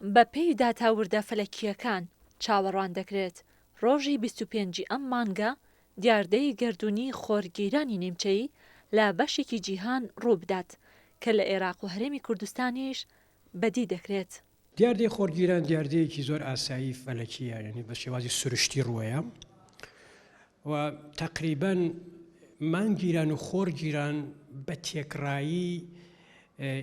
بەپێی داتا وردە فەلەکییەکان، چاوەڕوان دەکرێت ڕۆژی 25 ی ئەم مانگە دیاردەی گەردوونی خۆرگیرانی نیمچەیی لە بەشێکی جیهان ڕووبدات کە لە ئێراق و هەرێمی کوردستانیش بەدی دەکرێت. دیاردەی خۆرگیران دیاردەیەکی زۆر ئاسایی فەلەکییە، یانی بە شێوازی سروشتی ڕووەیە و تەقریبەن مانگگیران و خۆرگیران بە تێکڕایی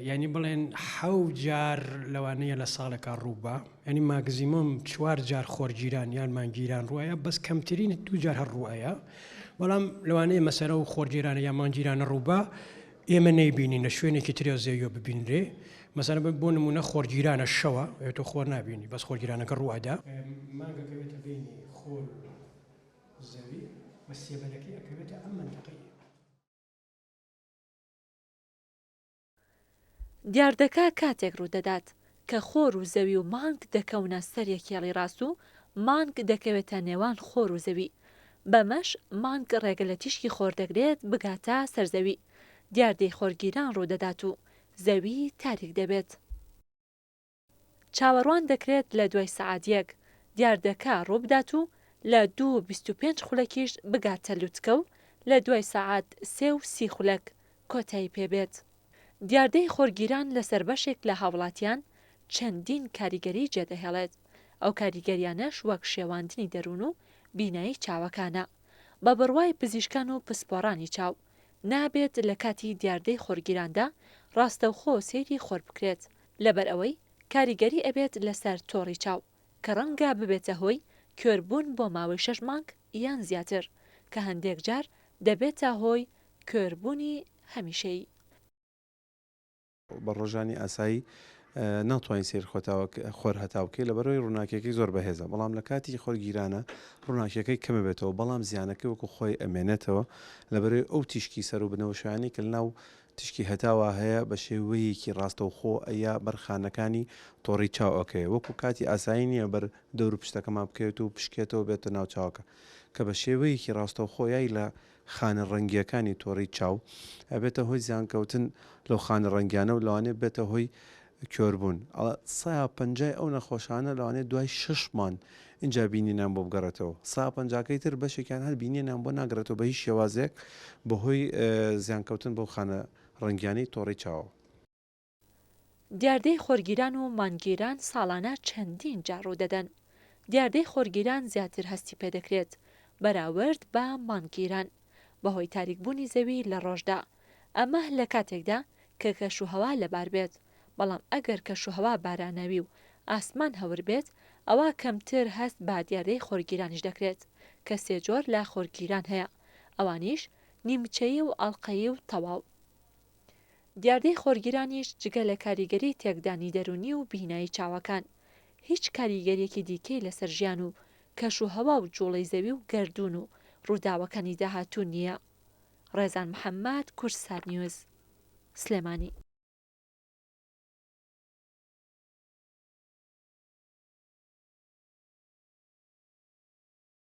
یانی بڵێن حەو جار لەوانەیە لە ساڵێکا ڕووبا یانی ماگزیمۆم چوار جار خۆرگیران یان مانگگیران ڕوایە بەس کەمترین دوو جار هەر ڕوایە بەڵام لەوانەیە مەسەرە و خۆرگیرانە یا مانگگیرانە ڕووبا ئێمە نەیبینین لە شوێنێکی ترێ زەویۆ ببینرێ مەسەلەن بۆ نمونە خۆرگیرانە شەوە تۆ خۆر نابینی بەس خۆرگیرانەکە ڕوئەدا مانگەکەوێتە بینی خۆر و زەوی و سێبەرەکەی ئەکەوێتە ئەم مەنتەقەی. دیاردەکە کاتێک ڕوودەدات کە خۆر و زەوی و مانگ دەکەونە سەر یەک هێڵی ڕاست و مانگ دەکەوێتە نێوان خۆر و زەوی، بەمەش مانگ ڕێگە لە تیشکی خۆر دەگرێت بگاتە سەر زەوی، دیاردەی خۆرگیران ڕوودەدات و زەوی تاریک دەبێت. چاوەڕوان دەکرێت لە دوای سەعات یەک دیاردەکە ڕووبدات و لە دوو و 25 خولەکیش بگاتە لوتکە و لە دوای سەعات سێ و سی خولەک کۆتایی پێبێت. دیاردەی خۆرگیران لەسەر بەشێک لە هاوڵاتیان چەندین کاریگەری جێدەهێڵێت، ئەو کاریگەریانەش وەک شێواندنی دەروون و بینایی چاوەکانە. بە بڕوای پزیشکان و پسپۆڕانی چاو، نابێت لە کاتی دیاردەی خۆرگیراندا ڕاستەوخۆ سەیری خۆر بکرێت، لەبەرئەوەی کاریگەری ئەبێت لەسەر تۆڕی چاو، کە ڕەنگە ببێتە هۆی کوێربوون بۆ ماوەی شەش مانگ یان زیاتر، کە هەندێک جار دەبێتە هۆی کوێربوونی هەمیشەیی. بە ڕۆژانی ئاسایی ناتوانین سەیر خۆر هەتاو بکەی لەبەرئەوەی ڕووناکیەکەی زۆر بەهێزە بەڵام لە کاتی خۆر گیرانە ڕووناکیەکەی کەمە بێتەوە بەڵام زیانەکەی وەکو خۆی ئەمێنێتەوە لەبەرئەوەی ئەو تیشکی سەر و بنەوشانەی کە لەناو تیشکی هەتاوا هەیە بە شێوەیەکی ڕاستەوخۆ ئەیا بەر خانەکانی تۆڕی چاو ئەکەوێ وەکو کاتی ئاسایی نییە بەر دەور و پشتەکەمان بکەوێت و پشکێتەوە بێتە ناو چاوەکە کە بە شێوەیەکی ڕاستەوخۆ یای لە خانە ڕەنگییەکانی تۆڕی چاو ئەبێتە هۆی زیانکەوتن لەو خانە ڕەنگیانە و لەوانەیە ببێتە هۆی کۆربوون. سەیا پەنجای ئەو نەخۆشانە لەوانەیە دوای شەش مانگ ئینجا بینینیان بۆ بگەڕێتەوە. سەیا پەنجاکەی تر بەشێکیان هەر بینینیان بۆ ناگەڕێتەوە بە هیچ شێوازێک بەهۆی زیانکەوتن بەو خانە ڕەنگیانەی تۆڕی چاوەوە. دیاردەی خۆرگیران و مانگگیران ساڵانە چەندین جار ڕوودەدەن. دیاردەی خۆرگیران زیاتر هەستی پێدەکرێت بەراورد بە مانگگیران بەهۆی تاریکبوونی زەوی لە ڕۆژدا، ئەمە لە کاتێکدا کە کەشوهەوا لەبار بێت، بەڵام ئەگەر کەشوهەوا باراناوی و ئاسمان هەور بێت ئەوا کەمتر هەست بە دیاردەی خۆرگیرانیش دەکرێت کە سێ جۆر لە خۆرگیران هەیە ئەوانیش نیمچەیی و ئەڵقەیی و تەواو. دیاردەی خۆرگیرانیش جگە لە کاریگەری تێکدانی دەروونی و بینایی چاوەکان، هیچ کاریگەرییەکی دیکەی لەسەر ژیان و کەشوهەوا و جوڵەی زەوی و گەردوون و ڕووداوەکانی داهاتوو نییە. ڕێزان محەمەد، کوردسات نیوز، سلێمانی.